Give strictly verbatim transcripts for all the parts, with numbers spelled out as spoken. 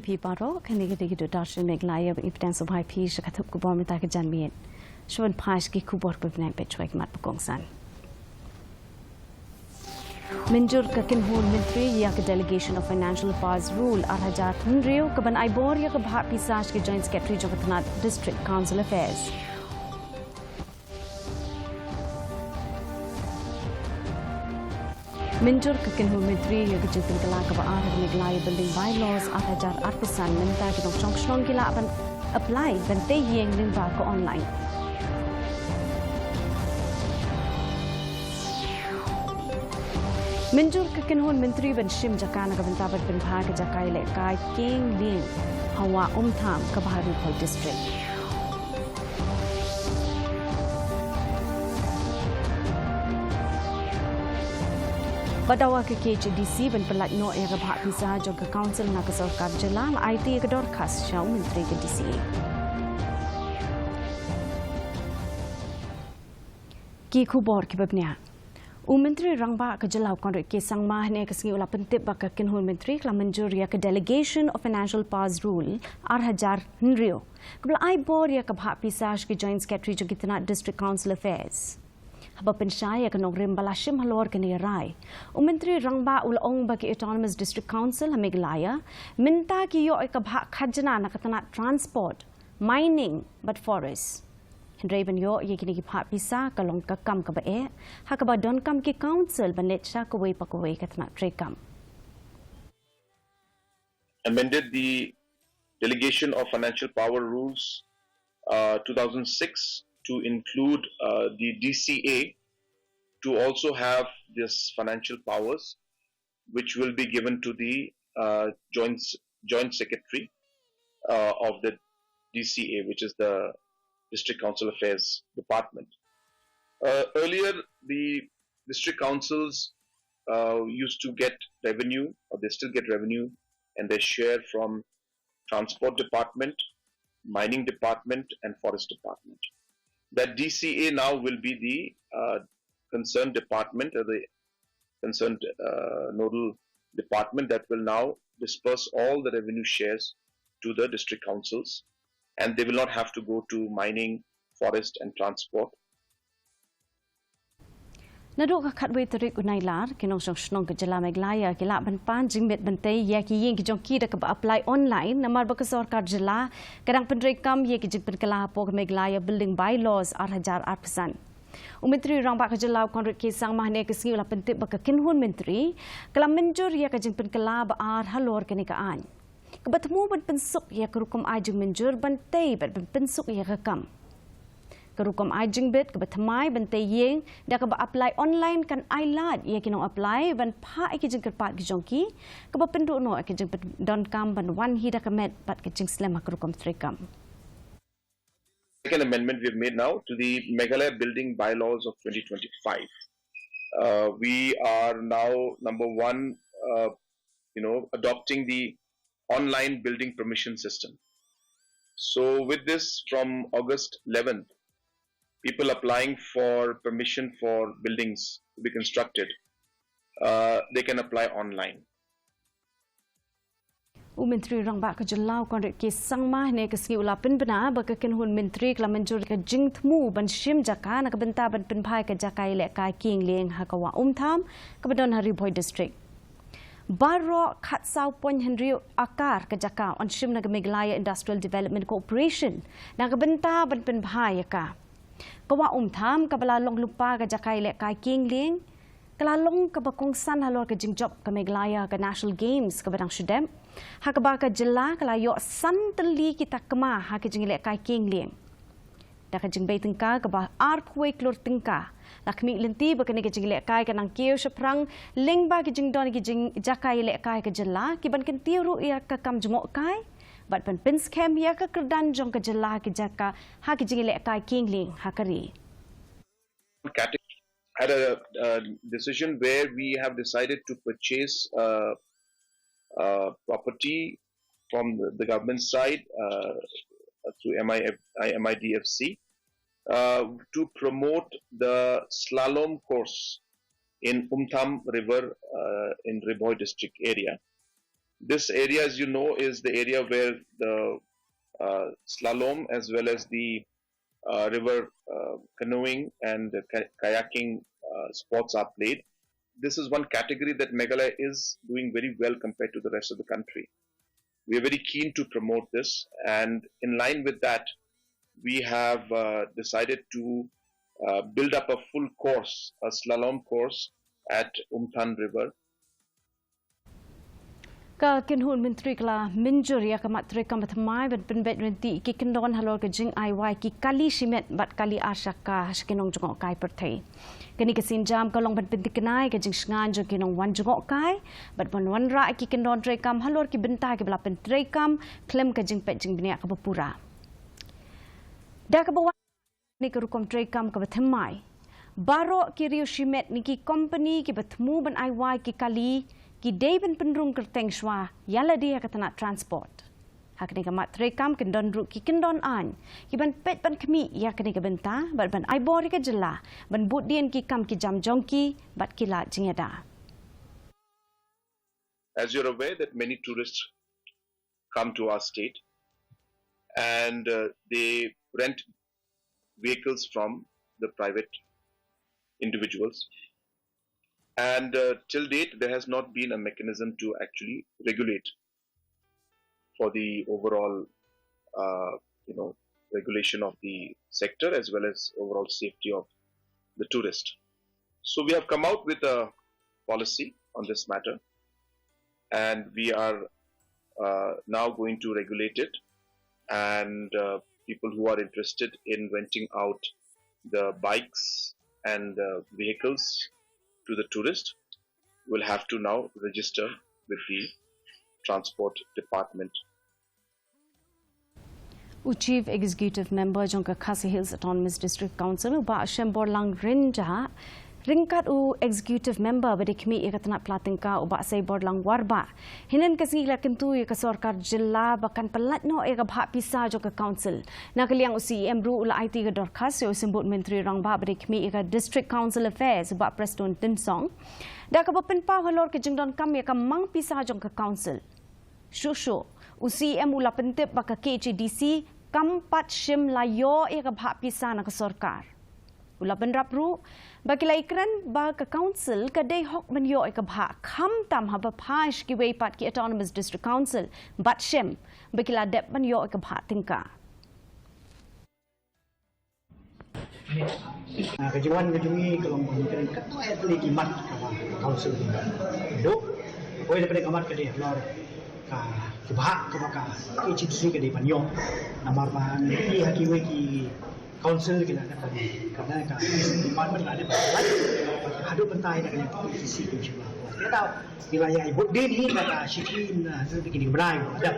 Phi baroh, kane ka dei ka Doordarshan Meghalaya, ba ngi pdiang sngewbha ïa phi sha ka thup khubor mynta ka janmiet. Shuwa ban phai sha ki khubor, peit shuwa ki mat ba kongsan. Mynjur ka kynhun myntri ïa ka Delegation of Financial Powers Rule ar hajar hynriew, kaban ai bor ïa ka bhah pisa sha ki Joint Secretary jong ka tnat District Council Affairs. Mynjur ka kynhun myntri ïa ka jingpynkylla kaba ar ha ka Meghalaya Building Bylaws ar hajar arphew san, mynta ki nongshong shnong ki lah ban apply ban tei ïing lyngba ka online. Mynjur ka kynhun myntri ban shim jaka na ka bynta ban pynbha ka jaka ïalehkai kieng lieng ha Wah Umtham kaba ha Ri Bhoi District. Ba dawa ka K H A D C ban pyllait noh ïa ka bhah pisa jong ka Council na ka Sorkar Jylla, la aiti ïa ka dorkhas sha u Myntri ka D C A. Ki khubor kiba bniah. U Myntri Rangbah ka Jylla u Conrad K Sangma hynne ka sngi u la pyntip ba ka kynhun myntri ka la mynjur ïa ka Delegation of Financial Powers Rule ar hajar hynriew, kaba la ai bor ïa ka bhah pisa sha ki Joint Secretary jong ki tnat District Council Affairs. Haba pynshai ïa ka nongrim ba la shim halor kane ka rai, u Myntri Rangbah u la ong ba ki Autonomous District Council ha Meghalaya mynta ki ïoh ïa ka bhah khajna na ka tnat Transport, Mining bad Forest. Hynrei ban ïoh ïa kine ki bhah pisa ka long ka kam kaba eh, ha kaba donkam ki council ban leit sha kawei pa kawei ka tnat treikam. Amended the Delegation of Financial Power Rules, uh, two thousand six to include, uh, the D C A to also have this financial powers, which will be given to the, uh, joint s-, joint secretary, uh, of the D C A, which is the District Council Affairs Department. Uh, earlier, the district councils, uh, used to get revenue, or they still get revenue, and they share from Transport Department, Mining Department, and Forest Department. That D C A now will be the, uh, concerned department, or the concerned, uh, nodal department that will now disperse all the revenue shares to the district councils, and they will not have to go to mining, forest, and transport. Naduh ka khatwei tarik u Nailar, ki nongshong shnong ka jylla Meghalaya ki lah ban pan jingmit ban tei ïa ki ïing ki jong ki da kaba apply online, namar ba ka sorkar jylla ka dang pyntreikam ïa ki jingpynkylla hapoh ka Meghalaya Building Bylaws ar hajar arphew san. U Myntri Rangbah ka jylla u Conrad K Sangma hynne ka sngi u la pyntip ba ka kynhun myntri ka la mynjur ïa ka jingpynkylla ba ar halor kane ka aiñ, kaba thmu ban pynsuk ïa ka rukom ai jingmynjur ban tei bad ban pynsuk ïa ka kam. Ka rukom ai jingbit kaba thymmai ban tei ïing da kaba apply online kan ai lad ïa ki nong apply ban phah ïa ki jingkyrpad ki jong ki, kaba pynduh noh ïa ki jingpyndonkam ban wan hi da ka met bad ka jingslem ha ka rukom treikam. Second amendment we have made now to the Meghalaya Building Bylaws of twenty twenty-five. Uh, we are now, number one, uh, you know, adopting the online building permission system. So with this, from August eleventh, people applying for permission for buildings to be constructed, uh, they can apply online. U Myntri Rangbah ka jylla u Conrad K Sangma hynne ka sngi u la pynbna ba ka kynhun myntri ka la mynjur ka jingthmu ban shim jaka na ka bynta ban pynbha ïa ka jaka ïalehkai kieng lieng ha ka Wah Umtham kaba don ha Ri Bhoi District. Baroh khatsaw point hynriew akar ka jaka yn shim na ka Meghalaya Industrial Development Corporation na ka bynta ban pynbha ïa ka. Ka Wah Umtham kaba la long lypa ka jaka ïalehkai kieng lieng ka la long kaba kongsan halor ka jingjop ka Meghalaya ha ka National Games kaba dang shu dep, ha kaba ka jylla ka la ïoh san tylli ki takma ha ka jingïalehkai kieng lieng. Da ka jingbei tyngka kaba arphew wei klur tyngka, la khmih lynti ba kane ka jingïalehkai kan nang kiew shaphrang lyngba ki jingdon ki jing-, jaka ïalehkai ka jylla, ki ban kyntiew ruh ïa ka kam jngohkai bad ban pynskhem ïa ka kyrdan jong ka jylla ki jaka ha ki jingïalehkai kieng lieng ha ka ri. Cate-, had a, uh, decision where we have decided to purchase, uh, uh, property from the, the government side, uh, through M I F, I M I D F C, uh, to promote the slalom course in Umtham River, uh, in Ri Bhoi district area. This area, as you know, is the area where the uh, slalom as well as the uh, river uh, canoeing and the ka- kayaking uh, sports are played. This is one category that Meghalaya is doing very well compared to the rest of the country. We are very keen to promote this, and in line with that, we have uh, decided to uh, build up a full course, a slalom course at Umthan River. Ka kynhun myntri ka la mynjur ïa ka mat treikam ba thymmai ban pynbeit ryntih ki kyndon halor ka jingai wai ki kali shimet bad kali arshaka sha ki nongjngohkai pyrthei. Kane ka sienjam ka long ban pynthikna ïa ka jingshngaiñ jong ki nongwan jngohkai bad ban wanrah ïa ki kyndon treikam halor ki bynta kiba la pyntreikam khlem ka jingpeit jingbniah kaba pura. Da kaba wan ne ka rukom treikam kaba thymmai, baroh ki riew shimet ne ki kompani kiba thmu ban ai wai ki kali ki dei ban pynrung kyrteng shuwa ïa lade ha ka tnat transport. Ha kane ka mat treikam kin don ruh ki kyndon aiñ ki ban peit ban khmih ïa kane ka bynta bad ban ai bor ïa ka jylla ban bud dien ki kam ki jam jong ki bad ki lad jingïada. As you're aware that many tourists come to our state and uh, they rent vehicles from the private individuals. And uh, till date, there has not been a mechanism to actually regulate for the overall, uh, you know, regulation of the sector as well as overall safety of the tourist. So we have come out with a policy on this matter, and we are uh, now going to regulate it. And uh, people who are interested in renting out the bikes and the vehicles to the tourist will have to now register with the transport department. U Chief Executive Member jong ka Khasi Hills Autonomous District Council, u Bah Shemborlang Rynjah, ryngkat u Executive Member ba dei khmih ïa ka tnat pla tyngka, u Bah Seiborlang Warbah, hynnin ka sngi la kyntu ïa ka sorkar jylla ba kan pyllait noh ïa ka bhah pisa jong ka council. Na ka liang u C E M ruh u la aiti ka dorkhas ïa u Symbud Myntri Rangbah ba dei khmih ïa ka District Council Affairs, u Bah Prestone Tynsong, da kaba pynpaw halor ka jingdonkam ïa ka mang pisa jong ka council. Shuh shuh, u C E M u la pyntip ba ka K H A D C kam pat shym la ïoh ïa ka bhah pisa na ka sorkar. U la bynrap ruh ba ki la ïakren ba ka council ka dei hok ban ïoh ïa ka bhah, khamtam haba phai sha kiwei pat ki Autonomous District Council bad shim ba ki la dep ban ïoh ïa ka bhah tyngka. Ah, ka jingwan ka jong ngi ka long ba ngi kren katto katne ki mat kaba ka council ka dei. Duk, poi daripada ka mat ka dei halor ka, ki bhah kaba ka K H A D C ka dei ban ïoh. Namar ba ngi ïohi ha kiwei ki council ki la dep ban, ka dei ka department la dep ban, haduh mynta ïa ka K H A D C kim shym la. Te da ngi la ïa bud dien hi da ka shithi na, na ki ding bnai ba dep.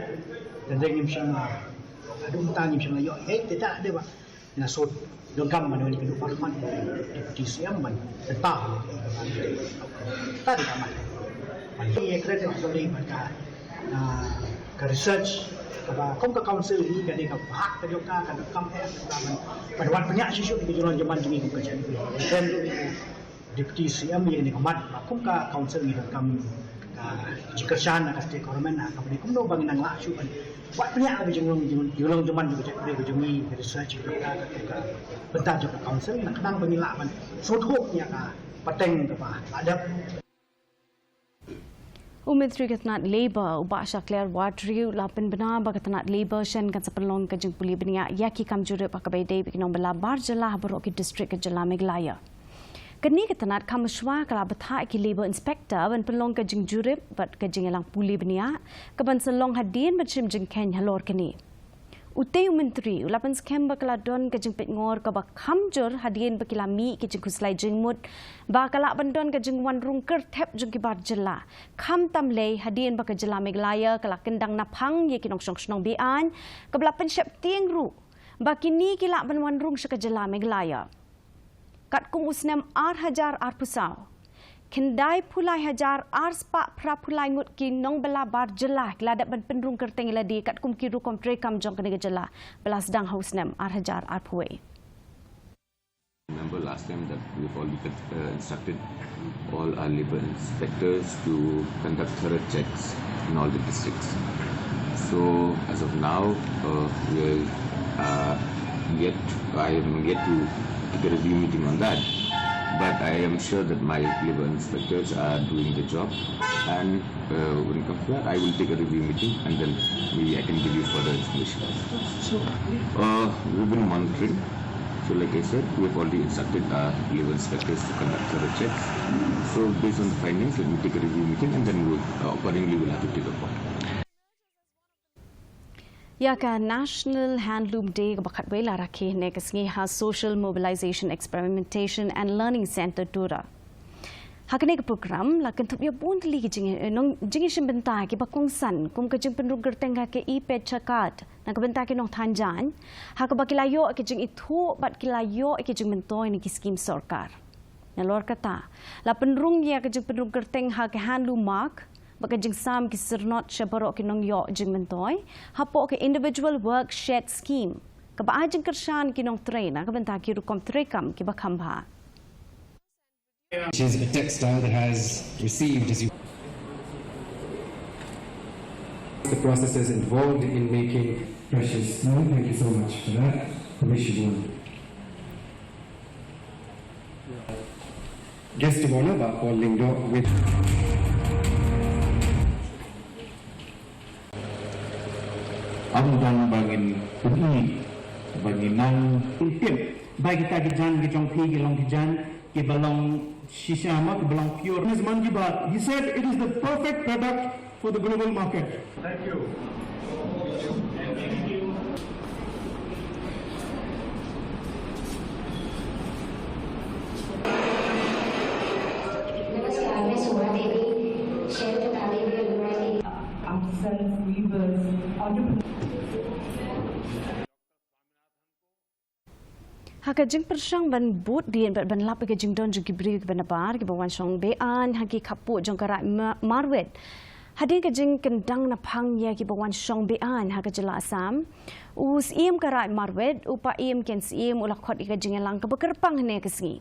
Tang ngim shym la, haduh mynta ngim shym la ïoh. Hei, te da dei ba nga sut donkam ban wan ïakynduh bad ka Deputy C M ban pynpaw ïa ka, ta dei ka mat. Ban ïa kren ïa ka, sorry, ban ka, ah, ka research kaba kum ka council hi ka dei ka bhah ka jong ka, ka donkam eh ka ban, ban wan pynïaid shisha ïa ka jinglong jingman jong ngi kum ka jong ngi. Kren ruh ïa ka Deputy C M ïa kane ka mat ba kum ka council ngi donkam ka jingkyrshan na ka state government ha kaba dei kumno ba ngin nang lah shuh ban wad pynïaid ka jinglong, jinglong jingman jong ka jaitbynriew ka jong ngi, ka research ka, ka, ka, ka bynta jong ka council na ka bynta ba ngin lah ban sngewthuh ïa ka pateng kaba la dep. U Myntri ka tnat Labour, u Bah Shakliar Warjri, u la pynbna ba ka tnat Labour shen kan sa pynlong ka jingpule bniah ïa ki kam jurip ha kaba ïadei bad ki nongbylla bar jylla ha baroh ki district ka jylla Meghalaya. Kane ka tnat kham mynshuwa ka la bthah ïa ki Labour Inspector ban pynlong ka jingjurip bad ka jingïalang pule bniah kaban sa long hadien ban shim jingkheiñ halor kane. Utei u Myntri u la pynskhem ba ka la don ka jingpeitngor kaba kham jur hadien ba ki la mih ki jingkhuslai jingmut ba ka lah ban don ka jingwan rung kyrthep jong ki bar jylla, khamtam lei hadien ba ka jylla Meghalaya ka la kyndang naphang ïa ki nongshong shnong be-aiñ, kaba la pynsheptieng ruh ba kine ki lah ban wan rung sha ka jylla Meghalaya. Katkum u snem ar hajar arphew saw, khyndaiphew lai hajar arspah phraphew lai ngut ki nongbylla bar jylla ki la dep ban pynrung kyrteng ïa lade katkum ki rukom treikam jong kane ka jylla ba la sdang ha u snem ar hajar arphew wei. Last time that we've already uh, instructed all our labor inspectors to conduct thorough checks in all the districts. So as of now, uh, we are uh, yet, I am yet to take a review meeting on that. But I am sure that my labor inspectors are doing the job, and uh, when it comes to that, I will take a review meeting, and then maybe I can give you further information. So, uh, we've been monitoring. So, like I said, we have already instructed our labor inspectors to conduct thorough checks. So, based on the findings, let me take a review meeting, and then we'll, uh, accordingly we'll have to take a call. Ïa ka National Handloom Day kaba khatwei la rakhe hynne ka sngi ha Social Mobilization Experimentation and Learning Centre Tura. Ha kane ka program la kynthup ïa bun tylli ki jing, eh, nong, jingïashim bynta kiba kongsan kum ka jingpynrung kyrteng ha ka e-Peccha card na ka bynta ki nongthaw jaiñ, ha kaba ki la ïoh ki jingithuh bad ki la ïoh ki jingmyntoi na ki skim sorkar. Nalor kata, la pynrung ïa ka jingpynrung kyrteng ha ka handloom mark bad ka jingsam ki syrnod sha baroh ki nongïoh jingmyntoi hapoh ka Individual Work Shed Scheme, kaba ai jingkyrshan ki nongtrei na ka bynta ki rukom treikam kiba kham bha. It is a textile that has received, as you, the processes involved in making precious stone. Thank you so much for that. Permission. Guest of honor, Bah Paul Lyngdoh, with Ong dang ba ngin pyni ba ngin nang. Tip ba kita ki jaiñ ki jong phi ki long ki jaiñ kiba long shisha, kiba long pure. Miss Mann Ki Baat, he said it is the perfect product for the global market. Thank you. नमस्कार, मैं सुमा देवी, शहर प्रतापी में रहने वाली। Artisans, weavers, entrepreneurs. Ha ka jingpyrshang ban bud dien bad ban lap ïa ka jingdon jong ki briew kiba nabar kiba wan shong be-aiñ ha ki khappud jong ka Raid Ma-, Marwet. Hadien ka jingkyndang naphang ïa kiba wan shong be-aiñ ha ka jylla Assam, u Syiem ka Raid Marwet, u Paiem Kensiem, u la khot ïa ka jingïalang kaba kyrpang hynne ka sngi.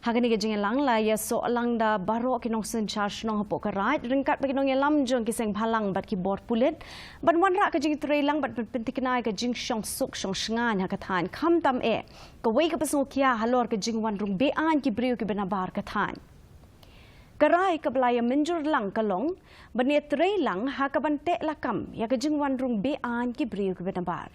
Ha kane ka jingïalang la ïasoh lang da baroh ki nongsynshar shnong hapoh ka Raid, ryngkat bad ki nongïalam jong ki seng bhalang bad ki bor pulit, ban wanrah ka jingtrei lang bad pyntikna ïa ka jingshong suk shong shngaiñ ha ka thaiñ, khamtam eh kawei kaba sngewkhia halor ka jingwan rung be-aiñ ki briew kiba nabar ka thaiñ. Ka rai kaba la ïa mynjur lang ka long ban ïatrei lang ha kaban teh lakam ïa ka jingwan rung be-aiñ ki briew kiba nabar.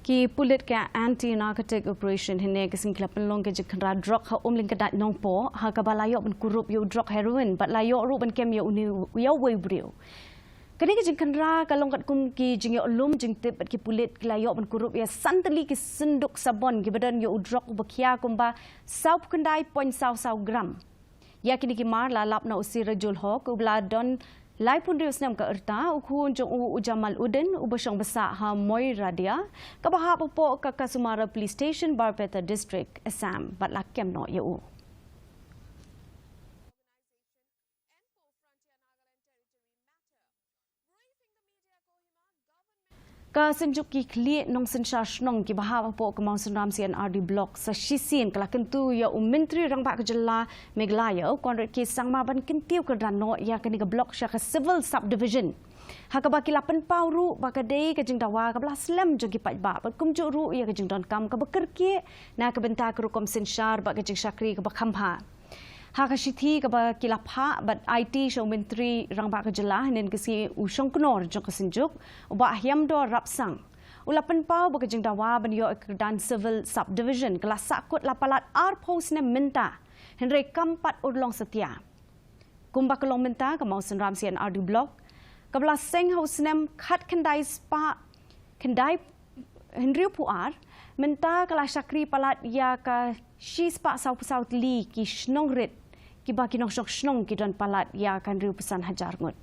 Ki pulit ka Anti Narcotic Operation hynne ka sngi ki la pynlong ka jingkhynra drok ha Umlyngkdait Nongpoh, ha kaba la ïoh ban kurup ïa u drok heroin bad la ïoh ruh ban kem ïa une, ïa uwei u briew. Kane ka jingkhynra ka long katkum ki jingïoh lum jingtip bad ki pulit ki la ïoh ban kurup ïa san tylli ki synduk sabon kiba don ïa u drok uba khia kumba saw phew khyndai point saw saw gram. Ïa kine ki mar la lap na u Sirajul Hoque, uba la don laiphew hynriew snem ka rta, u khun jong u, u Jamal Uddin, uba shong basa ha Moiradia, kaba hap hapoh ka Kasumara Police Station, Barpeta District, Assam, bad la kem noh ïa u. Ka Synjuk ki khlieh nongsynshar shnong kiba hap hapoh ka Mawsynram C and R D Block sa shisien ka la kyntu ïa u Myntri Rangbah ka Jylla Meghalaya, u Conrad K Sangma, ban kyntiew kyrdan noh ïa kane ka block sha ka Civil Subdivision, ha kaba ki la pynpaw ruh ba ka dei ka jingdawa kaba la slem jong ki paidbah bad kumjuh ruh ïa ka jingdonkam kaba kyrkieh na ka bynta ka rukom synshar bad ka jingshakri kaba kham bha. Ha ka shithi kaba ki la phah bad aiti sha u Myntri Rangbah ka Jylla, hynnin ka sngi u Shongknor jong ka Synjuk, u Bah Hiamdor Rapsang, u la pynpaw ba ka jingdawa ban ïoh kyrdan Civil Subdivision ka la sahkut la palat arphew snem mynta, hynrei kam pat urlong satia. Kumba ka long mynta, ka Mawsynram C and R D Block, kaba la seng ha u snem khatkhyndai spah khyndai hynriewphew ar, mynta ka la shakri palat ïa ka shispah sawphew saw tylli ki shnong rit, kiba ki nongshong shnong ki don palat ïa ka hynriewphew san hajar ngut.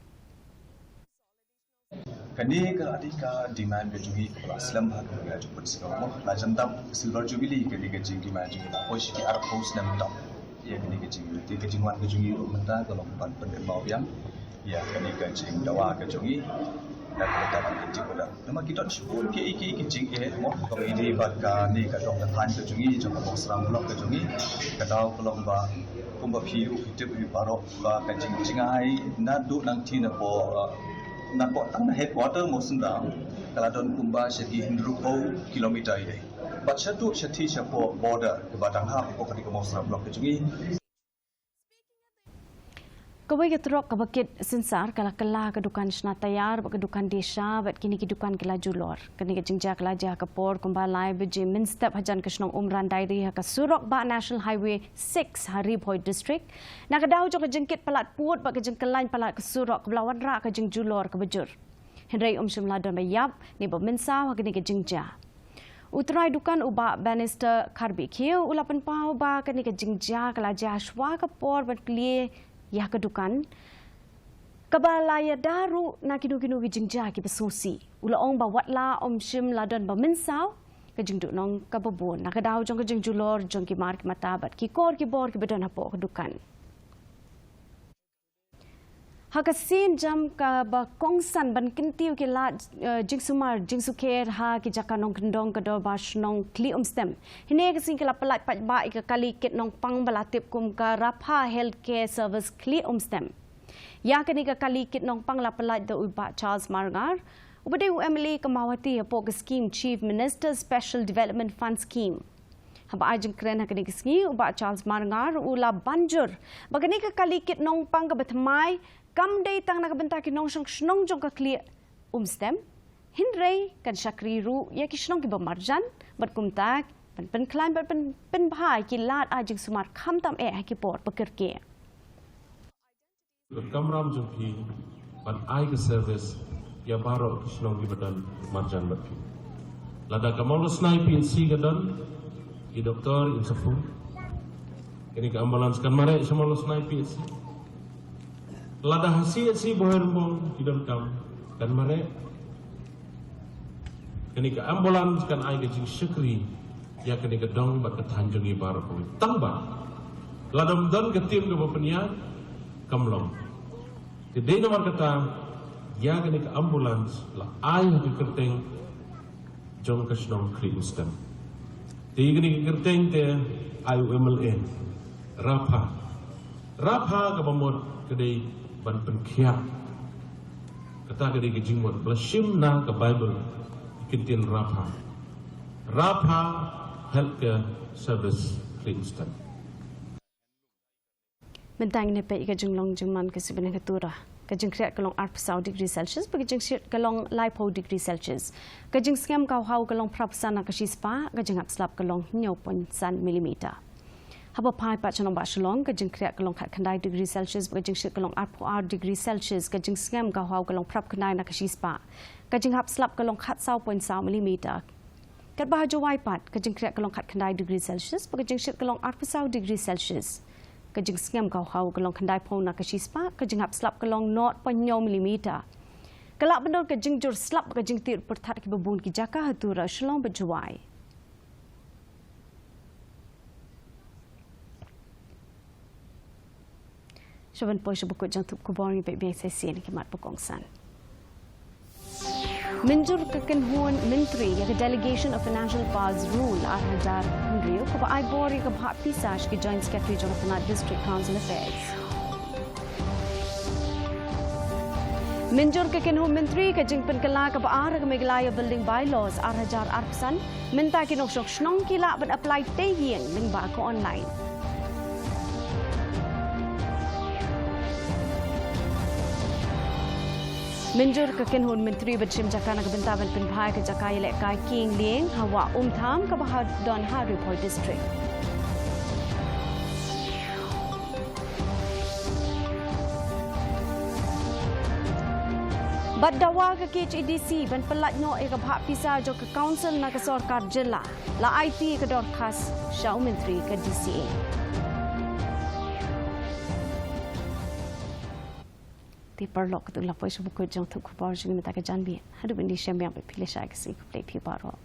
Kane ka dei ka demand ka jong ngi kaba la slem ha ka jingpynshong mo. La jan tam Silver Jubilee, kane ka jingdemand jong ngi la poi sha ki arphew snem tam. Ïa kane ka jing, te ka jingwan ka jong ngi ruh mynta ka long ban pynkynmaw biang ïa kane ka jingdawa ka jong ngi. Namar ki don shibun ki, ki, ki jingeh mo, ka mih dei bad kane ka dong ka thaiñ ka jong ngi, jong ka Mawsynram Block ka jong ngi, ka daw ka long ba kumba phi ïohi phi tip hi baroh ba ka jing, jingjngai naduh nangtei napoh, uh, napoh tang na headquarter Mawsynram ka la don kumba sha ki hynriewphew kilometer ïa. Bad shaduh shathie shapoh border kaba dang hap hapoh kane ka Mawsynram Block ka jong ngi. Kawei ka trok kaba kit synsar ka la kylla ka dukan shna tayar bad ka dukan dei sha bad kine ki dukan ki la julor. Kane ka jingjia ka la jia ha ka por kumba lai baje mynstep hajan ka shnong Umran Diary ha ka surok bah National Highway six ha Ri Bhoi District. Na ka daw jong ka jingkit palat pud bad ka jingkylla palat ka surok kaba la wanrah ka jingjulor kaba jur. Hynrei um shym la don ba ïap ne ba mynsaw ha kane ka jingjia. U trai dukan u Bah Bannister Kharbihkhiew u la pynpaw ba kane ka jingjia ka la jia shuwa ka por ban plie ïa ka dukan kaba la ïada ruh na kino kino ki jingjia kiba sngewsih. U la ong ba watla um shym la don ba mynsaw, ka jingduhnong kaba bun na ka daw jong ka jingjulor jong ki mar ki mata bad ki kor ki bor kiba don hapoh ka dukan. Ha ka sien jam kaba kongsan ban kyntiew ki lad, eh, jingsumar jingsukher ha ki jaka nongkyndong ka Dorbar Shnong Khliehumstem. Hynne ka sngi ka la pyllait paidbah ïa ka kali kit nongpang ba la tip kum ka Rapha Healthcare Service Khliehumstem. Ïa kane ka kali kit nongpang la pyllait da u Bah Charles Marngar, uba dei u M L A ka Mawhati hapoh ka skim Chief Minister Special Development Fund Scheme. Haba ai jingkren ha kane ka sngi, u Bah Charles Marngar u la ban jur ba kane ka kali kit nongpang kaba thymmai kam dei tang na ka bynta ki nongshong shnong jong ka Khliehumstem, hynrei kan shakri ruh ïa ki shnong kiba marjan bad kumta ban pynkhlaiñ bad pyn, pynbha ïa ki lad ai jingsumar khamtam eh ha ki por ba kyrkieh. Ka kamram jong phi ban ai ka service ïa baroh ki shnong kiba don marjan bad phi. Lada ka Mawlasnai P H C ka don ki doktor in sa phone. Kane ka ambulance kan mareh sha Mawlasnai P H C. Lada ha C H C Bhoirymbong ki donkam kan mareh. Kane ka ambulance kan ai ka jingshakri ïa kane ka dong bad ka thaiñ jong ngi baroh kawei. Tang ba lada ym don ka team kaba pynïaid kam long. Te dei namar kata ïa kane ka ambulance la ai ha ka kyrteng jong ka shnong Khliehumstem. Te ïa kane ka kyrteng te ai u M L A Rapha. Rapha kaba mut ka dei ban pynkhiah. Kata ka dei ka jingmut ba la shim na ka Baibl, ka ktien Rapha. Rapha Healthcare Service Khliehumstem. Mynta ngin ïa peit ïa ka jinglong jingman ka sibneng ka tura. Ka jingkriah ka long arphew saw degree Celsius, bad ka jingshit ka long laiphew degree Celsius. Ka jingsngem ka haw ka long phraphew san na ka shispah, ka jinghap slap ka long hynñiew point san millimeter. Haba phai pat sha nongbah Shillong, ka jingkriah ka long khatkhyndai degree Celsius, bad ka jingshit ka long arphew ar degree Celsius, ka jingsngem ka haw ka long phraphew khyndai na ka shispah. Ka jinghap slap ka long khatsaw point saw millimeter. Katba ha Jowai pat, ka jingkriah ka long khatkhyndai degree Celsius, bad ka jingshit ka long arphew saw degree Celsius. Ka jingsngem ka haw ka long khyndaiphew na ka shispah, ka jinghap slap ka long nought point hynñiew millimeter. Ka lah ban don ka jingjur slap bad ka jingtied pyrthat ha kiba bun ki jaka ha tura Shillong bad Jowai. Sha ban poi sha ba kut jong thup khubor, ngin peit biang sa shisien ki mat ba kongsan. Mynjur ka kynhun myntri ïa ka Delegation of Financial Powers Rule ar hajar hynriew kaba ai bor ïa ka bhah pisa sha ki Joint Secretary jong ka tnat District Council Affairs. Mynjur ka kynhun myntri ka jingpynkylla kaba ar ka Meghalaya Building Bylaws ar hajar arphew san, mynta ki nongshong shnong ki lah ban apply tei ïing lyngba ka online. Mynjur ka kynhun myntri ban shim jaka na ka bynta ban pynbha ïa ka jaka ïalehkai kieng lieng ha Wah Umtham kaba ha don ha Ri Bhoi District. Bad dawa ka K H A D C ban pyllait noh ïa ka bhah pisa jong ka Council na ka sorkar jylla, la aiti ïa ka dorkhas sha u myntri ka D C A. Te paralok, katto la poi sha ba kut jong thup khubor jong ngi mynta ka janmiet. Haduh ban ïashem biang bad phi lashai, ka sngi khublei phi baroh.